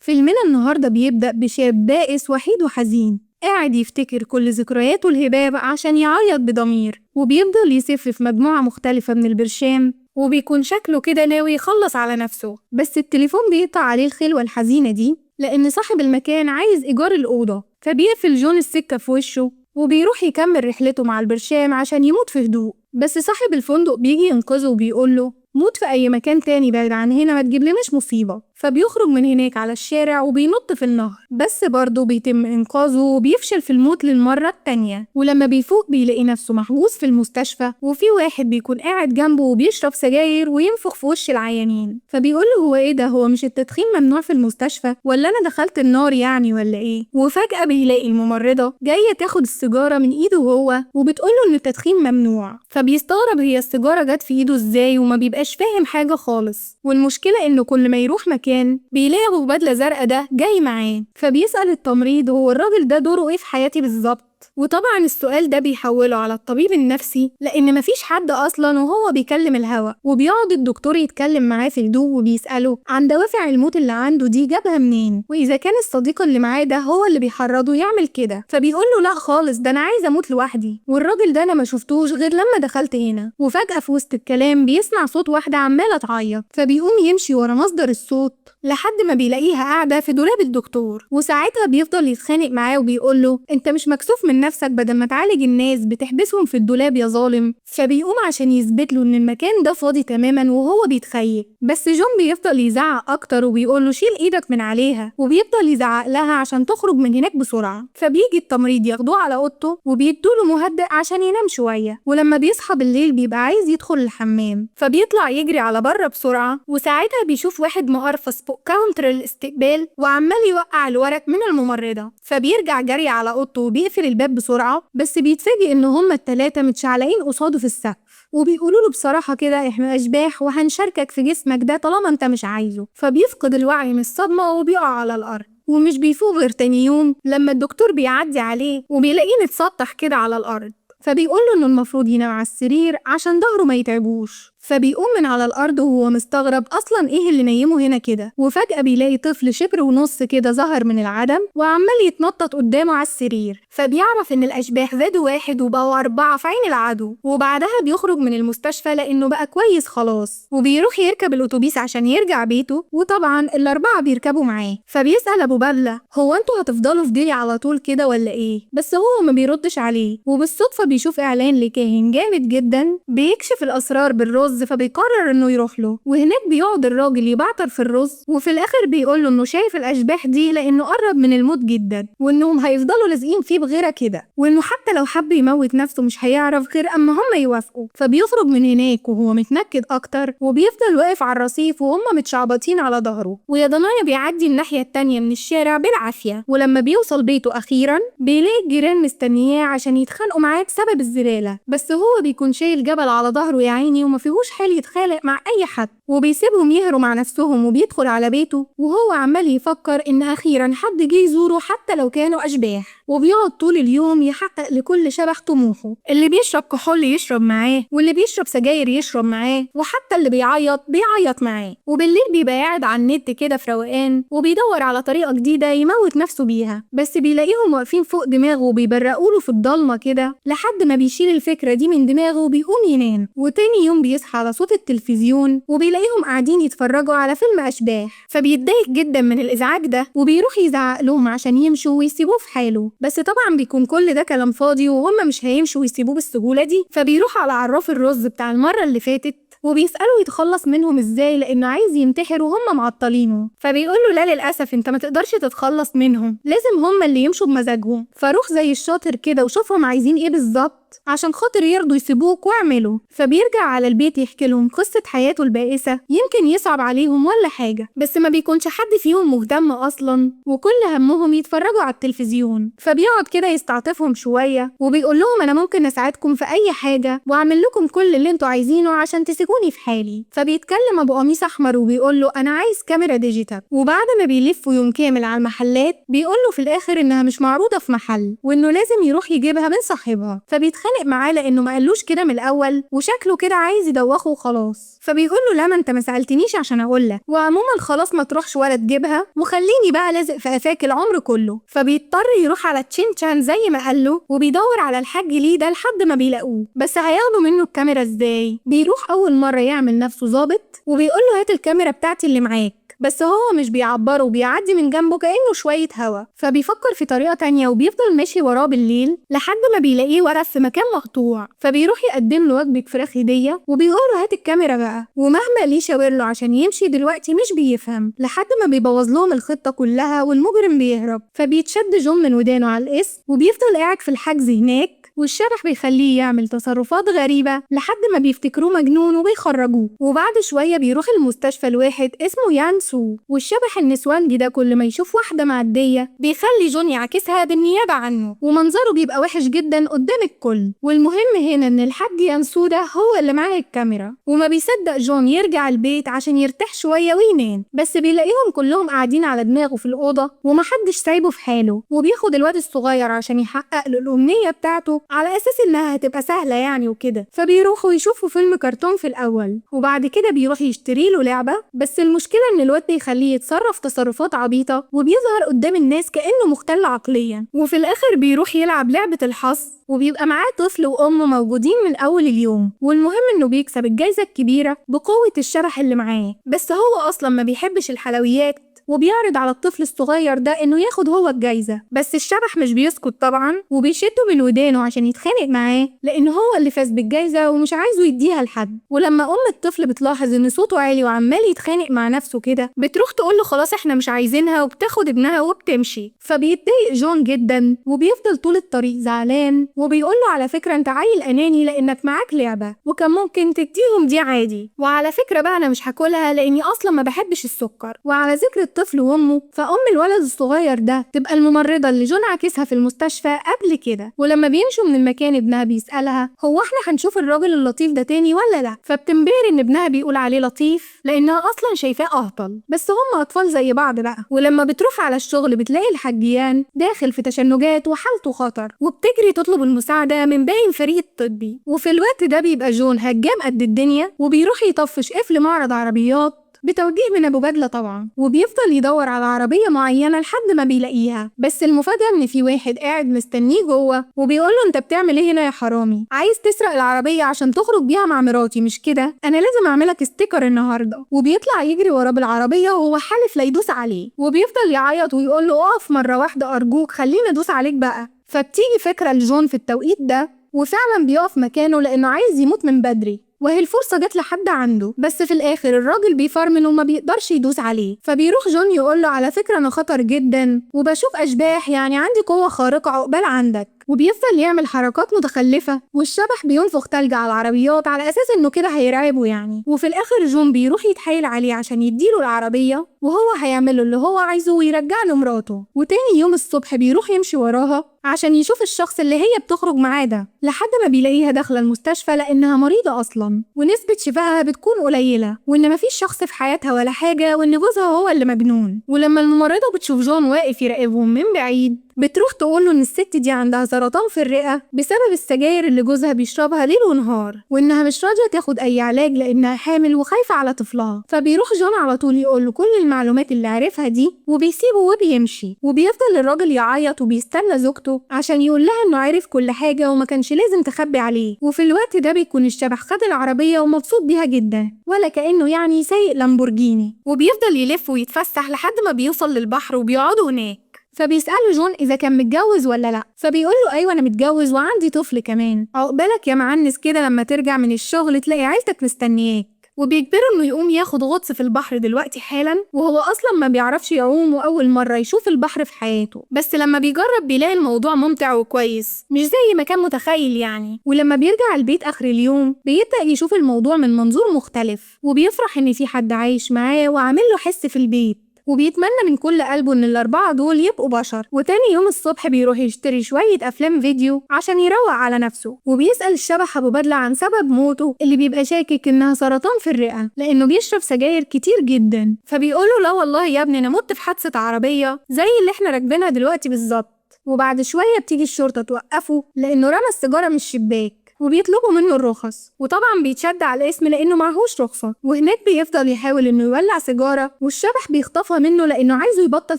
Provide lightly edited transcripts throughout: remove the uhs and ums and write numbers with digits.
فيلمنا النهاردة بيبدأ بشاب بائس وحيد وحزين قاعد يفتكر كل ذكرياته الهباب عشان يعيط بضمير، وبيفضل يسف في مجموعة مختلفة من البرشام، وبيكون شكله كده ناوي يخلص على نفسه. بس التليفون بيقطع عليه الخلوة الحزينة دي لأن صاحب المكان عايز إيجار الأوضة، فبيقفل جون السكة في وشه وبيروح يكمل رحلته مع البرشام عشان يموت في هدوء. بس صاحب الفندق بيجي ينقذه وبيقوله موت في أي مكان تاني بعيد عن هنا، ما تجيبلناش مصيبة. فبيخرج من هناك على الشارع وبينط في النهر، بس برضه بيتم إنقاذه وبيفشل في الموت للمرة التانية. ولما بيفوق بيلاقي نفسه محبوس في المستشفى، وفي واحد بيكون قاعد جنبه وبيشرب سجاير وينفخ في وش العيانين. فبيقول له هو إيه ده، هو مش التدخين ممنوع في المستشفى، ولا أنا دخلت النار يعني ولا إيه؟ وفجأة بيلاقي الممرضة جاية تاخد السيجارة من إيده وهو، وبتقول له إن التدخين ممنوع. فبيستغرب هي السيجارة جت في إيده إزاي، وما بيبقاش فاهم حاجة خالص. والمشكلة إنه كل ما يروح مكان بيلاقي أبو بدلة زرقاء ده جاي معاه، فبيسأل التمريض هو الراجل ده دوره إيه في حياتي بالظبط؟ وطبعا السؤال ده بيحوله على الطبيب النفسي لأن مفيش حد أصلا وهو بيكلم الهوا. وبيقعد الدكتور يتكلم معاه في هدوء وبيسأله عن دوافع الموت اللي عنده دي جابها منين، وإذا كان الصديق اللي معاه ده هو اللي بيحرضه يعمل كده. فبيقول له لا خالص، ده أنا عايز أموت لوحدي، والراجل ده أنا ما شفتوش غير لما دخلت هنا. وفجأة في وسط الكلام بيسمع صوت واحدة عمالة تعيط، فبيقوم يمشي ورا مصدر الصوت لحد ما بيلاقيها قاعدة في دولاب الدكتور. وساعتها بيفضل يتخانق معاه وبيقول له انت مش مكسوف من نفسك، بدل ما تعالج الناس بتحبسهم في الدولاب يا ظالم. فبيقوم عشان يثبت له ان المكان ده فاضي تماما وهو بيتخيل، بس جون بيفضل يزعق اكتر وبيقول له شيل ايدك من عليها، وبيفضل يزعق لها عشان تخرج من هناك بسرعه. فبيجي التمريض ياخدوه على اوضته وبيدوا له مهدئ عشان ينام شويه. ولما بيصحى بالليل بيبقى عايز يدخل الحمام، فبيطلع يجري على بره بسرعه. وساعتها بيشوف واحد مقرفص فوق counter الاستقبال وعمال يوقع الورق من الممرضه، فبيرجع جري على اوضته وبيقفل الباب بسرعة. بس بيتفاجئ إن هما التلاتة متشعلقين قصاده في السقف، وبيقولوا له بصراحة كده إحنا أشباح وهنشاركك في جسمك ده طالما أنت مش عايزه. فبيفقد الوعي من الصدمة وبيقع على الأرض، ومش بيفوق غير تاني يوم لما الدكتور بيعدي عليه وبيلاقيه متسطح كده على الأرض. فبيقول له إنه المفروض ينام على السرير عشان ظهره ما يتعبوش. فبيقوم من على الأرض وهو مستغرب أصلاً إيه اللي نيمه هنا كده. وفجأة بيلاقي طفل شبر ونص كده ظهر من العدم وعمال يتنطط قدامه على السرير. فبيعرف إن الأشباح زادوا واحد وبقوا 4 في عين العدو. وبعدها بيخرج من المستشفى لأنه بقى كويس خلاص، وبيروح يركب الأتوبيس عشان يرجع بيته، وطبعاً ال4 بيركبوا معاه. فبيسأل أبو بدلة هو أنتوا هتفضلوا في ديلي على طول كده ولا إيه؟ بس هو ما بيردش عليه. وبالصدفة بيشوف إعلان لكاهن جامد جداً بيكشف الأسرار بالرز، فبيقرر انه يروح له. وهناك بيقعد الراجل يبعتر في الرز، وفي الاخر بيقول له انه شايف الاشباح دي لانه قرب من الموت جدا، وانهم هيفضلوا لازقين فيه بغيره كده، وانه حتى لو حب يموت نفسه مش هيعرف غير اما هم يوافقوا. فبيخرج من هناك وهو متنكد اكتر، وبيفضل واقف على الرصيف وهم متشعبطين على ظهره، ويا ضنايا بيعدي الناحيه التانية من الشارع بالعافيه. ولما بيوصل بيته اخيرا بيلاقي الجيران مستنياه عشان يتخانقوا معاه بسبب الزباله، بس هو بيكون شايل جبل على ظهره يا عيني وما فيهوش حيل يتخانق مع أي حد، وبيسيبهم يهروا مع نفسهم. وبيدخل على بيته وهو عمال يفكر إن أخيراً حد جه يزوره حتى لو كانوا أشباح. وبيقعد طول اليوم يحقق لكل شبح طموحه، اللي بيشرب كحول يشرب معاه، واللي بيشرب سجاير يشرب معاه، وحتى اللي بيعيط بيعيط معاه. وبالليل بيبقى قاعد على النت كده في روقان وبيدور على طريقة جديدة يموت نفسه بيها، بس بيلاقيهم واقفين فوق دماغه وبيبرقوا له في الضلمة كده لحد ما بيشيل الفكرة دي من دماغه وبيقوم ينام. وتاني يوم بيصحى على صوت التلفزيون وبيلاقيهم قاعدين يتفرجوا على فيلم أشباح، فبيتضايق جدا من الإزعاج ده وبيروح يزعق لهم عشان يمشوا ويسيبوه في حاله. بس طبعا بيكون كل ده كلام فاضي وهم مش هيمشوا ويسيبوه بالسهولة دي. فبيروح على عراف الرز بتاع المرة اللي فاتت وبيسأله يتخلص منهم ازاي لانه عايز ينتحر وهم معطلينه. فبيقول له لا للاسف انت ما تقدرش تتخلص منهم، لازم هم اللي يمشوا بمزاجهم. فروح زي الشاطر كده وشوفهم عايزين ايه بالظبط عشان خاطر يرضوا يسيبوك واعملوا. فبيرجع على البيت يحكي لهم قصة حياته البائسة، يمكن يصعب عليهم ولا حاجة، بس ما بيكونش حد فيهم مهتم أصلا وكل همهم يتفرجوا على التلفزيون. فبيقعد كده يستعطفهم شوية وبيقول لهم أنا ممكن أساعدكم في أي حاجة وأعمل لكم كل اللي انتوا عايزينه عشان تسيبوني في حالي. فبيتكلم أبو قميص أحمر وبيقول له أنا عايز كاميرا digital. وبعد ما بيلفوا يوم كامل على المحلات بيقول له في الآخر إنها مش معروضة في محل وإنه لازم يروح يجيبها من صاحبها. فبيتخانق معاه لانه ما قالوش كده من الاول وشكله كده عايز يدوخه وخلاص. فبيقول له لا ما انت ما سالتنيش عشان اقول لك، وعموما خلاص ما تروحش ولا تجيبها وخليني بقى لازق في قفاك العمر كله. فبيضطر يروح على تشينشان زي ما قال له، وبيدور على الحاج ليه ده لحد ما بيلاقوه. بس هياخدوا منه الكاميرا ازاي؟ بيروح اول مرة يعمل نفسه ظابط وبيقول له هات الكاميرا بتاعتي اللي معاك، بس هو مش بيعبره وبيعدي من جنبه كأنه شوية هوا. فبيفكر في طريقة تانية وبيفضل ماشي وراه بالليل لحد ما بيلاقيه واقف في مكان مقطوع. فبيروح يقدم له وجبة فراخ هدية وبيقول له هات الكاميرا بقى، ومهما ليه شاور له عشان يمشي دلوقتي مش بيفهم، لحد ما بيبوظ لهم الخطة كلها والمجرم بيهرب. فبيتشد جون من ودانه على القسم وبيفضل قاعد في الحجز هناك، والشبح بيخليه يعمل تصرفات غريبة لحد ما بيفتكروه مجنون وبيخرجوه. وبعد شوية بيروح المستشفى لواحد اسمه يانسو، والشبح النسوانجي ده كل ما يشوف واحدة معدية بيخلي جون يعاكسها بالنيابة عنه، ومنظره بيبقى وحش جدا قدام الكل. والمهم هنا ان الحاج يانسو ده هو اللي معاه الكاميرا، وما بيصدق جون يرجع البيت عشان يرتاح شوية وينام، بس بيلاقيهم كلهم قاعدين على دماغه في الأوضة ومحدش سايبه في حاله. وبياخد الواد الصغير عشان يحقق له الأمنية بتاعته على اساس انها هتبقى سهلة يعني وكده. فبيروحوا يشوفوا فيلم كرتون في الاول، وبعد كده بيروح يشتري له لعبه، بس المشكلة ان الواد بيخليه يتصرف تصرفات عبيطه وبيظهر قدام الناس كانه مختل عقليا. وفي الاخر بيروح يلعب لعبه الحظ، وبيبقى معاه طفل وامه موجودين من اول اليوم، والمهم انه بيكسب الجايزة الكبيرة بقوة الشبح اللي معاه، بس هو اصلا ما بيحبش الحلويات وبيعرض على الطفل الصغير ده انه ياخد هو الجايزة، بس الشبح مش بيسكت طبعا وبيشده من ودانه عشان يتخانق معاه لان هو اللي فاز بالجايزة ومش عايزه يديها لحد. ولما ام الطفل بتلاحظ ان صوته عالي وعمال يتخانق مع نفسه كده بتروح تقول له خلاص احنا مش عايزينها، وبتاخد ابنها وبتمشي. فبيتضايق جون جدا وبيفضل طول الطريق زعلان وبيقول له على فكرة انت عيل اناني لانك معاك لعبه وكان ممكن تديهم دي عادي، وعلى فكرة بقى انا مش هاكلها لاني اصلا ما بحبش السكر. وعلى ذكر الطفل وامه، فام الولد الصغير ده تبقى الممرضة اللي جون عاكسها في المستشفى قبل كده. ولما بيمشوا من المكان ابنها بيسالها هو احنا هنشوف الراجل اللطيف ده تاني ولا لا، فبتنبهر ان ابنها بيقول عليه لطيف لانها اصلا شايفاه اهطل، بس هم اطفال زي بعض بقى. ولما بتروح على الشغل بتلاقي الحجيان داخل في تشنجات وحالته خطر، وبتجري تطلب المساعدة من باقي الفريق الطبي. وفي الوقت ده بيبقى جون هجام قد الدنيا وبيروح يطفش قفل معرض عربيات بتوجيه من ابو بدله طبعا، وبيفضل يدور على عربية معينة لحد ما بيلاقيها. بس المفاجاة ان في واحد قاعد مستنيه جوه وبيقول له انت بتعمل ايه هنا يا حرامي؟ عايز تسرق العربية عشان تخرج بيها مع مراتي مش كده؟ انا لازم اعملك sticker النهارده. وبيطلع يجري وراه بالعربية وهو حالف لا يدوس عليه، وبيفضل يعيط ويقول له اقف مرة واحدة ارجوك خليني ادوس عليك بقى. فبتيجي فكرة لجون في التوقيت ده وفعلا بيقف مكانه لانه عايز يموت من بدري، وهي الفرصة جت لحد عنده. بس في الآخر الراجل بيفرمل وما بيقدرش يدوس عليه، فبيروح جون يقول له على فكرة أنا خطر جدا وبشوف أشباح، يعني عندي قوة خارقة عقبال عندك. وبيفضل يعمل حركات متخلفة والشبح بينفخ تلج على العربيات على أساس إنه كده هيرعبه يعني. وفي الآخر جون بيروح يتحايل عليه عشان يديله العربية وهو هيعمله اللي هو عايزه ويرجع له مراته. وتاني يوم الصبح بيروح يمشي وراها عشان يشوف الشخص اللي هي بتخرج معاه ده، لحد ما بيلاقيها داخلة المستشفى لأنها مريضة أصلا ونسبة شفائها بتكون قليلة، وإن مفيش شخص في حياتها ولا حاجة، وإن جوزها هو اللي مجنون. ولما الممرضة بتشوف جون واقف يراقبهم من بعيد بتروح تقول له إن الست دي عندها سرطان في الرئة بسبب السجاير اللي جوزها بيشربها ليل ونهار، وإنها مش راضية تاخد أي علاج لأنها حامل وخايفة على طفلها. فبيروح جون على طول يقول له كل المعلومات اللي عرفها دي وبيسيبه وبيمشي. وبيفضل الراجل يعيط وبيستنى زوجته عشان يقول لها إنه عرف كل حاجة وما كانش لازم تخبي عليه. وفي الوقت ده بيكون الشبح خد العربية ومبسوط بيها جدا ولا كأنه يعني سايق لامبورجيني، وبيفضل يلف ويتفسح لحد ما بيوصل للبحر وبيقعدوا هناك. فبيسأله جون إذا كان متجوز ولا لأ، فبيقول له أيوة أنا متجوز وعندي طفل كمان، عقبالك يا معنس كده لما ترجع من الشغل تلاقي عيلتك مستنياك. وبيجبره إنه يقوم ياخد غطس في البحر دلوقتي حالا، وهو أصلا ما بيعرفش يعوم وأول مرة يشوف البحر في حياته، بس لما بيجرب بيلاقي الموضوع ممتع وكويس مش زي ما كان متخيل يعني. ولما بيرجع البيت آخر اليوم بيبدأ يشوف الموضوع من منظور مختلف، وبيفرح إن في حد عايش معاه وعامل له حس في البيت، وبيتمنى من كل قلبه إن الأربعة دول يبقوا بشر. وتاني يوم الصبح بيروح يشتري شوية أفلام فيديو عشان يروق على نفسه، وبيسأل الشبح أبو بدلة عن سبب موته اللي بيبقى شاكك إنها سرطان في الرئة لأنه بيشرب سجاير كتير جدا. فبيقوله لا والله يا ابني أنا مت في حادثة عربية زي اللي إحنا راكبينها دلوقتي بالظبط. وبعد شوية بتيجي الشرطة توقفه لأنه رمى السيجارة من الشباك، وبيطلبوا منه الرخص، وطبعا بيتشد على الاسم لانه معهوش رخصه. وهناك بيفضل يحاول انه يولع سيجارة والشبح بيخطفها منه لانه عايزه يبطل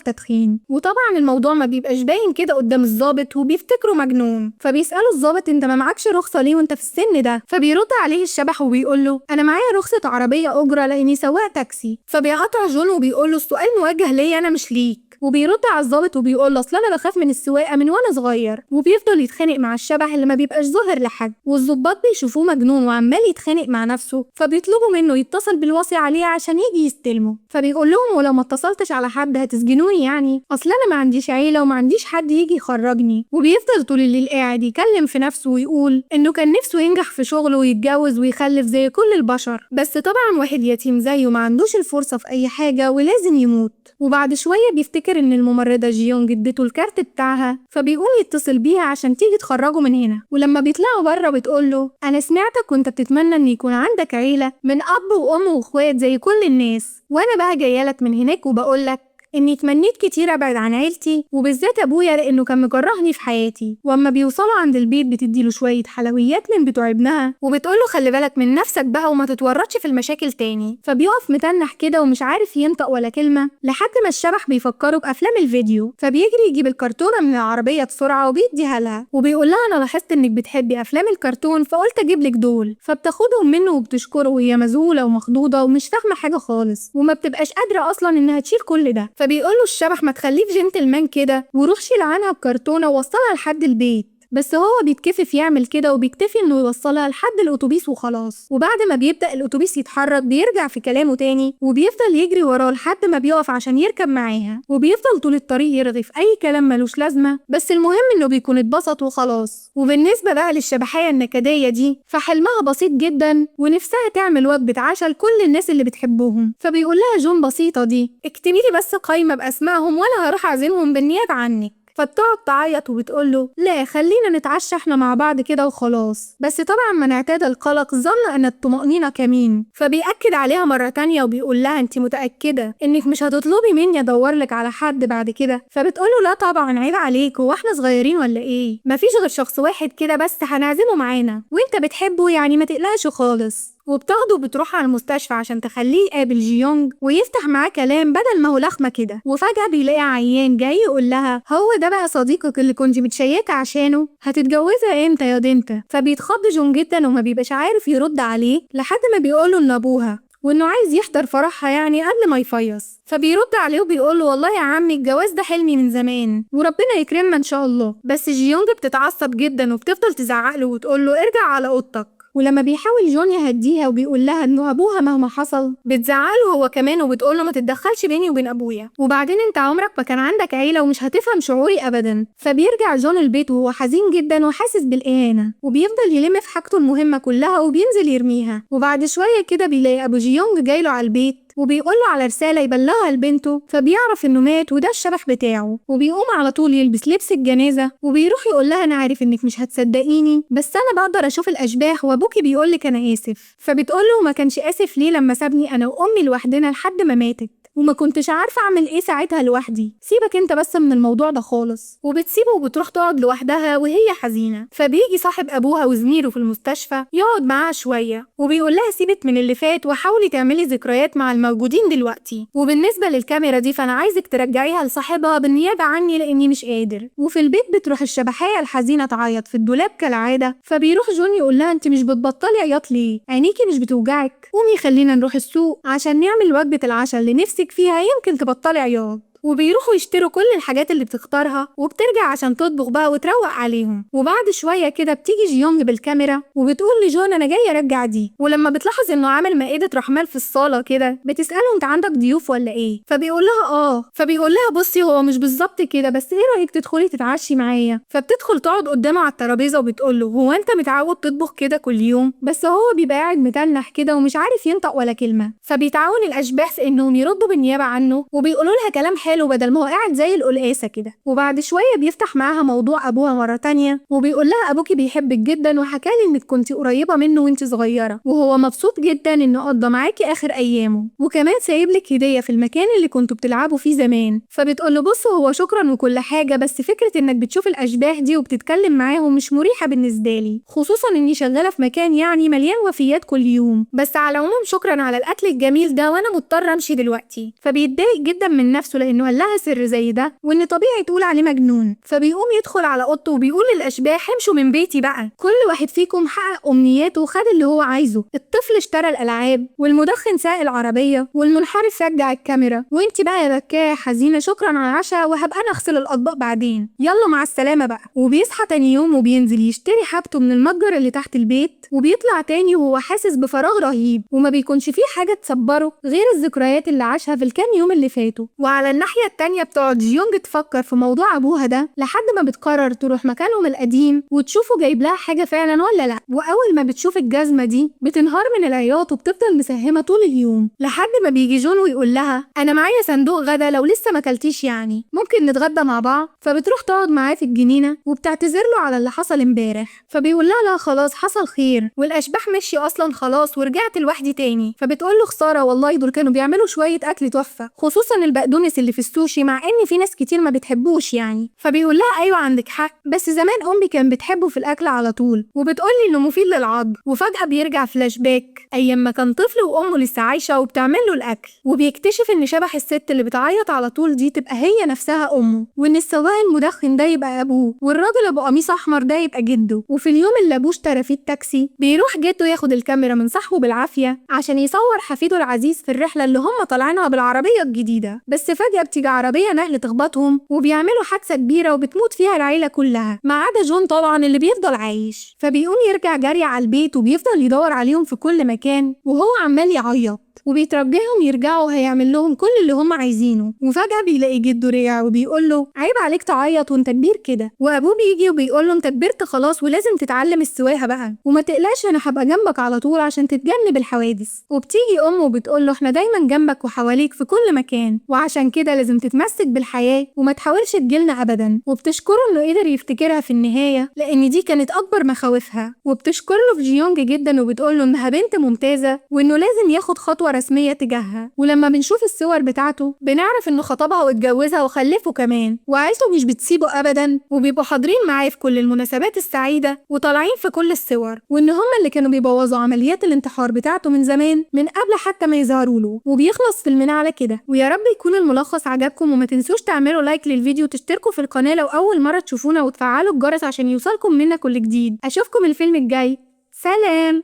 تدخين، وطبعا الموضوع ما بيبقاش باين كده قدام الضابط وبيفتكره مجنون. فبيساله الضابط انت ما معكش رخصه ليه وانت في السن ده؟ فبيرد عليه الشبح وبيقول له انا معايا رخصه عربية اجره لاني سواق تاكسي. فبيقاطع جون وبيقول له السؤال موجه ليا انا مش ليك. وبيرد على الضابط وبيقول له اصل انا بخاف من السواقة من وانا صغير. وبيفضل يتخانق مع الشبح اللي ما بيبقاش ظاهر لحد، والظباط بيشوفوه مجنون وعمال يتخانق مع نفسه، فبيطلبوا منه يتصل بالوصي عليه عشان يجي يستلمه. فبيقول لهم ولو ما اتصلتش على حد هتسجنوني يعني، اصل انا ما عنديش عيله وما عنديش حد يجي يخرجني. وبيفضل طول الليل قاعد يكلم في نفسه ويقول انه كان نفسه ينجح في شغله ويتجوز ويخلف زي كل البشر، بس طبعا واحد يتيم زيه ما عندوش الفرصة في اي حاجة ولازم يموت. وبعد شوية بيفتكر ان الممرضة جيونج اديته الكارت بتاعها، فبيقوم يتصل بيها عشان تيجي تخرجه من هنا. ولما بيطلعوا بره بتقول له انا سمعتك وانت بتتمنى ان يكون عندك عيله من اب وام واخوات زي كل الناس، وانا بقى جاية لك من هناك وبقولك اني تمنيت كتير ابعد عن عيلتي وبالذات ابويا لانه كان مكرهني في حياتي. واما بيوصلوا عند البيت بتديله شوية حلويات من بتوع ابنها وبتقوله خلي بالك من نفسك بقى وما تتورطش في المشاكل تاني. فبيقف متنح كده ومش عارف ينطق ولا كلمة لحد ما الشبح بيفكره بافلام الفيديو، فبيجري يجيب الكرتونه من العربية بسرعة وبيديها لها وبيقول لها انا لاحظت انك بتحبي افلام الكرتون فقلت اجيب لك دول. فبتاخدهم منه وبتشكره وهي مذهوله ومخضوضه ومش فاهمه حاجة خالص وما بتبقاش قادرة اصلا انها تشيل كل ده. فبيقول له الشبح ما تخليك جنتلمان كده وروح شيل عنها الكرتونه ووصلها لحد البيت، بس هو بيتكسف يعمل كده وبيكتفي انه يوصلها لحد الاتوبيس وخلاص. وبعد ما بيبدا الاتوبيس يتحرك بيرجع في كلامه تاني وبيفضل يجري وراه لحد ما بيقف عشان يركب معاها، وبيفضل طول الطريق يرغي في اي كلام ملوش لازمه، بس المهم انه بيكون اتبسط وخلاص. وبالنسبة بقى للشبحيه النكديه دي فحلمها بسيط جدا ونفسها تعمل وجبة عشاء لكل الناس اللي بتحبهم. فبيقول لها جون بسيطة دي، اكتبي لي بس قايمة باسمائهم وانا هروح اعزمهم بالنيابة عنك. فبتقعد تعيط وبتقول له لا خلينا نتعشى احنا مع بعض كده وخلاص. بس طبعا من اعتاد القلق ظن ان الطمأنينة كمين، فبيأكد عليها مرة تانية وبيقول لها انت متأكدة انك مش هتطلبي مني ادور لك على حد بعد كده؟ فبتقول له لا طبعا عيب عليك، هو احنا صغيرين ولا ايه؟ مفيش غير شخص واحد كده بس هنعزمه معانا وانت بتحبه يعني ما تقلقش خالص. وبتاخده وبتروح على المستشفى عشان تخليه يقابل جيونج ويفتح معاه كلام بدل ما هو لخمه كده. وفجأة بيلاقي عيان جاي يقول لها هو ده بقى صديقك اللي كنت متشيكة عشانه، هتتجوزها امتى يا دنت؟ فبيتخض جون جدا وما بيبقاش عارف يرد عليه لحد ما بيقوله ان ابوها وانه عايز يحضر فرحها يعني قبل ما يفيص. فبيرد عليه وبيقول له والله يا عمي الجواز ده حلمي من زمان وربنا يكرمنا ان شاء الله. بس جيونج بتتعصب جدا وبتفضل تزعق له وتقول له ارجع على اوضتك. ولما بيحاول جون يهديها وبيقول لها انه ابوها مهما حصل بتزعله هو كمان وبتقول له ما تتدخلش بيني وبين ابويا، وبعدين انت عمرك ما كان عندك عيله ومش هتفهم شعوري ابدا. فبيرجع جون البيت وهو حزين جدا وحاسس بالاهانه، وبيفضل يلم في حاجته المهمة كلها وبينزل يرميها. وبعد شوية كده بيلاقي ابو جيونج جايله على البيت وبيقول له على رسالة يبلغها لبنته، فبيعرف انه مات وده الشبح بتاعه. وبيقوم على طول يلبس لبس الجنازة وبيروح يقول لها انا عارف انك مش هتصدقيني بس انا بقدر اشوف الاشباح وابوكي بيقول لك انا اسف. فبتقول له ما كانش اسف ليه لما سابني انا وامي لوحدنا لحد ما ماتت وما كنتش عارفه اعمل ايه ساعتها لوحدي، سيبك انت بس من الموضوع ده خالص. وبتسيبه وبتروح تقعد لوحدها وهي حزينة. فبيجي صاحب ابوها وزميله في المستشفى يقعد معاها شوية وبيقول لها سيبك من اللي فات وحاولي تعملي ذكريات مع الموجودين دلوقتي، وبالنسبة للكاميرا دي فانا عايزك ترجعيها لصاحبها بالنيابة عني لاني مش قادر. وفي البيت بتروح الشبحيه الحزينة تعيط في الدولاب كالعادة. فبيروح جون يقول لها انت مش بتبطلي عياط ليه؟ عينيكي مش بتوجعك؟ قومي خلينا نروح السوق عشان نعمل وجبة العشاء اللي نفسك فيها يمكن تبطلي عياط. وبيروحوا يشتروا كل الحاجات اللي بتختارها وبترجع عشان تطبخ بقى وتروق عليهم. وبعد شوية كده بتيجي جيونج بالكاميرا وبتقول لجون انا جاية ارجع دي. ولما بتلاحظ انه عامل مائدة رحمن في الصاله كده بتساله انت عندك ضيوف ولا ايه؟ فبيقول لها اه. فبيقول لها بصي هو مش بالظبط كده بس ايه رايك تدخلي تتعشي معايا؟ فبتدخل تقعد قدامه على الترابيزة وبتقول له هو انت متعود تطبخ كده كل يوم؟ بس هو بيبقى قاعد متنح كده ومش عارف ينطق ولا كلمة. فبيتعاون الاشباح في انهم يردوا بالنيابة عنه وبيقولوا لها كلام حلو حاله بدل ما هو قاعد زي القلقاسه كده. وبعد شوية بيفتح معاها موضوع ابوها مرة تانية وبيقول لها ابوكي بيحبك جدا وحكالي انك كنتي قريبه منه وانت صغيرة، وهو مبسوط جدا انه قضى معاكي اخر ايامه، وكمان سايب لك هديه في المكان اللي كنتوا بتلعبوا فيه زمان. فبتقول له بص هو شكرا وكل حاجة، بس فكرة انك بتشوف الاشباح دي وبتتكلم معاهم مش مريحه بالنسبة لي، خصوصا اني شغالة في مكان يعني مليان وفيات كل يوم، بس على العموم شكرا على الاكل الجميل ده وانا مضطرة امشي دلوقتي. فبيتضايق جدا من نفسه لانه قال لها سر زي ده وان طبيعي تقول عليه مجنون. فبيقوم يدخل على اوضته وبيقول للاشباح امشوا من بيتي بقى، كل واحد فيكم حقق امنياته وخد اللي هو عايزه، الطفل اشترى الالعاب والمدخن ساق العربية والمنحرف رجع الكاميرا، وانت بقى يا بكايه حزينة شكرا على العشاء وهبقى انا اغسل الاطباق بعدين، يلا مع السلامة بقى. وبيصحى تاني يوم وبينزل يشتري حاجته من المتجر اللي تحت البيت، وبيطلع تاني وهو حاسس بفراغ رهيب وما بيكونش فيه حاجة تصبره غير الذكريات اللي عاشها في الكام يوم اللي فاتوا. وعلى الناحية التانية بتقعد جيونج تفكر في موضوع ابوها ده لحد ما بتقرر تروح مكانهم القديم وتشوفه جايب لها حاجة فعلا ولا لا. واول ما بتشوف الجزمة دي بتنهار من العياط وبتفضل مسهمه طول اليوم، لحد ما بيجي جون ويقول لها انا معايا صندوق غدا لو لسه ما اكلتيش يعني ممكن نتغدى مع بعض. فبتروح تقعد معاه في الجنينة وبتعتذر له على اللي حصل امبارح، فبيقول لها لا خلاص حصل خير والاشباح مشي اصلا خلاص ورجعت لوحدي تاني. فبتقول له خسارة والله دول كانوا بيعملوا شوية اكل تحفة، خصوصا البقدونس اللي في السوشي مع ان في ناس كتير ما بتحبوش يعني. فبيقول لها ايوه عندك حق، بس زمان امي كان بتحبه في الاكل على طول وبتقول لي انه مفيد للعظم. وفجاة بيرجع فلاش باك ايام ما كان طفل وامه لسه عايشه وبتعمل له الاكل، وبيكتشف ان شبح الست اللي بتعيط على طول دي تبقى هي نفسها امه، وان السواق المدخن ده يبقى ابوه، والراجل ابو قميص احمر ده يبقى جده. وفي اليوم اللي ابوه اشترى فيه التاكسي بيروح جده ياخد الكاميرا من صاحبه بالعافية عشان يصور حفيده العزيز في الرحلة اللي هم طالعينها بالعربية الجديدة، بس فجاة بتيجي عربية نقل تخبطهم وبيعملوا حادثه كبيرة وبتموت فيها العيلة كلها ما عدا جون طبعا اللي بيفضل عايش. فبيقوم يرجع جري على البيت وبيفضل يدور عليهم في كل مكان وهو عمال يعيط وبيترجاهم يرجعوا هيعمل لهم كل اللي هم عايزينه. وفجأة بيلاقي جده رجع وبيقول له عيب عليك تعيط وانت كبير كده، وابوه بيجي وبيقول له انت كبرت خلاص ولازم تتعلم السواقة بقى وما تقلقش انا هبقى جنبك على طول عشان تتجنب الحوادث. وبتيجي امه وبتقول له احنا دايما جنبك وحواليك في كل مكان وعشان كده لازم تتمسك بالحياة وما تحاولش تجيلنا ابدا. وبتشكره انه قدر يفتكرها في النهاية لان دي كانت اكبر مخاوفها. وبتشكر له في جيونج جدا وبتقول له انها بنت ممتازة وانه لازم ياخد خطوة رسمية تجاهها. ولما بنشوف الصور بتاعته بنعرف انه خطبها واتجوزها وخلفه كمان، وعيلته مش بتسيبه ابدا وبيبقوا حاضرين معاه في كل المناسبات السعيدة وطالعين في كل الصور، وان هم اللي كانوا بيبوظوا عمليات الانتحار بتاعته من زمان من قبل حتى ما يظهروا له. وبيخلص فيلمنا على كده، ويا رب يكون الملخص عجبكم، وما تنسوش تعملوا like للفيديو وتشتركوا في القناة لو اول مرة تشوفونا وتفعلوا الجرس عشان يوصلكم منا كل جديد. اشوفكم الفيلم الجاي، سلام.